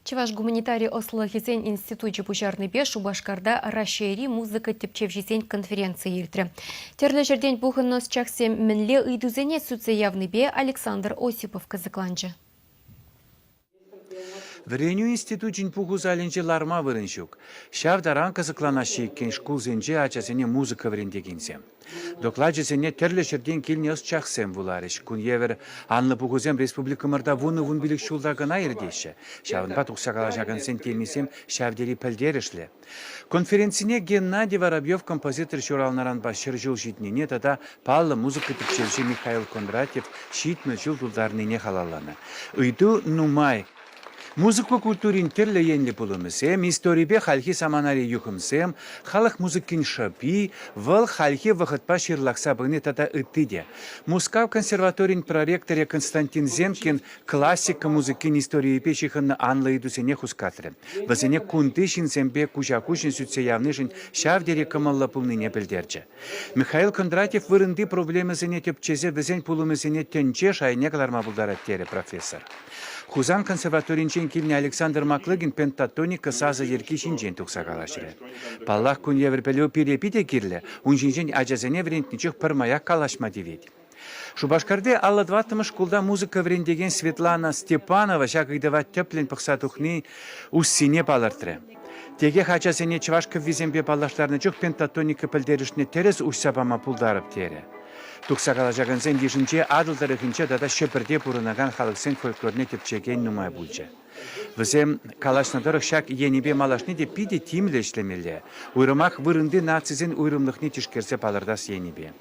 Чӑваш гуманитари ӑслӑлӑхӗсен институчӗ пуҫарнипе Шупашкарта Раҫҫейри музыка тӗпчевҫисен конференцийӗ иртрӗ. Тӗрлӗ ҫӗртен пухӑннӑ ӑсчахсем мӗнле ыйтусене сӳтсе явнипе Александр Осипов кӑсӑкланчӗ. Вӗренӳ институчӗн пуху залӗнче ларма вырӑн ҫук. Ҫав таран кӑсӑкланаҫҫӗ иккен шкулсенче ачасене музыка вӗрентекенсем. Доклачӗсене тӗрлӗ ҫӗртен килнӗ ӑсчахсем вуларӗҫ. Кун евӗр анлӑ пухусем республикӑмӑрта вунӑ-вунпилӗк ҫулта кӑна иртеҫҫӗ. Ҫавӑнпа тухса калаҫакансен темисем ҫав тери пӗлтерӗшлӗ. Конференцине Геннадий Воробьев композитор ҫуралнӑранпа 100 ҫул ҫитнине тата паллӑ музыка тӗпчевҫи Михаил Кондратьев 70 ҫул тултарнине халалланӑ. Ыйту нумай. Музыка культурин тӗрлӗ енлӗ пулӑмӗсем, историпе хальхи саманари юхӑмсем, халӑх музыкин шӑпи, вӑл хальхи вӑхӑтпа ҫырлахса пыни тата ытти те. Мускав консерваторин проректорӗ Константин Земкин классика музыкин историйӗпе ҫыхӑннӑ анлӑ ыйтусене хускатрӗ. Вӗсене кунти ҫынсемпе куҫа-куҫӑн сӳтсе явнишӗн ҫав тери кӑмӑллӑ пулнине пӗлтерчӗ. Михаил Кондратьев вырӑнти проблемӑсене тӗпчесе вӗсен пулӑмӗсене тӗнче шайне кӑларма пултарать терӗ профессор. Хусан консерваторинчен килнӗ Александр Маклыгин пентатоника сасӑ йӗрки ҫинчен тухса калаҫрӗ. Паллах, кун евӗр пӗлӳ пире питӗ кирлӗ, ун ҫинчен ачасене вӗрентнӗ чух пӗрмаях калаҫма тивет. Шупашкарти 54-мӗш шкулта музыка вӗрентекен Светлана Степанова ҫак ыйтӑва тӗплӗн пӑхса тухни уссине палӑртрӗ. Текех ачасене чӑваш кӗввисемпе паллаштарнӑ чух пентатоника пӗлтерӗшне тӗрӗс уҫса пама пултарӑп терӗ. Тухса калаҫакансен йышӗнче Атӑл тӑрӑхӗнче тата Ҫӗпӗрте пурӑнакан халӑхсен фольклорне тӗпчекен нумай пулчӗ. Вӗсем калаҫнӑ тӑрӑх ҫак енӗпе малашне те питӗ тимлӗ ӗҫлемелле, уйрӑмах вырӑнти нацисен уйрӑмлӑхне тишкерсе палӑртас енӗпе.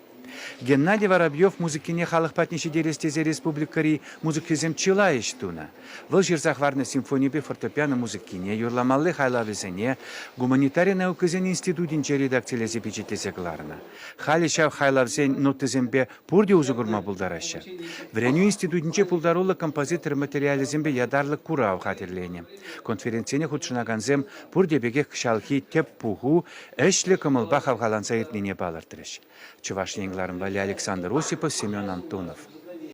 Геннадий Воробьев музыкине халӑх патне ҫитерес тесе республикӑри музыкҫӑсем чылай ӗҫ тунӑ. Вӑл ҫырса хӑварнӑ симфонипе фортепиано музыкине, юрламалли хайлавӗсене гуманитари наукисен институтӗнче редакцилесе пичетлесе кӑларнӑ. Халӗ ҫав хайлавсен нотисемпе пурте усӑ курма пултараҫҫӗ. Вӗренӳ институтӗнче пултаруллӑ композитор материалӗсемпе ятарлӑ курав хатӗрленӗ. Конференцине хутшӑнакансем пурте пекех кӑҫалхи тӗп пуху ӗҫлӗ кӑмӑлпа хавхаланса иртнине палӑртрӗҫ. Чӑваш Ен кӑларӑм валли Александр Осипов, Семен Антонов.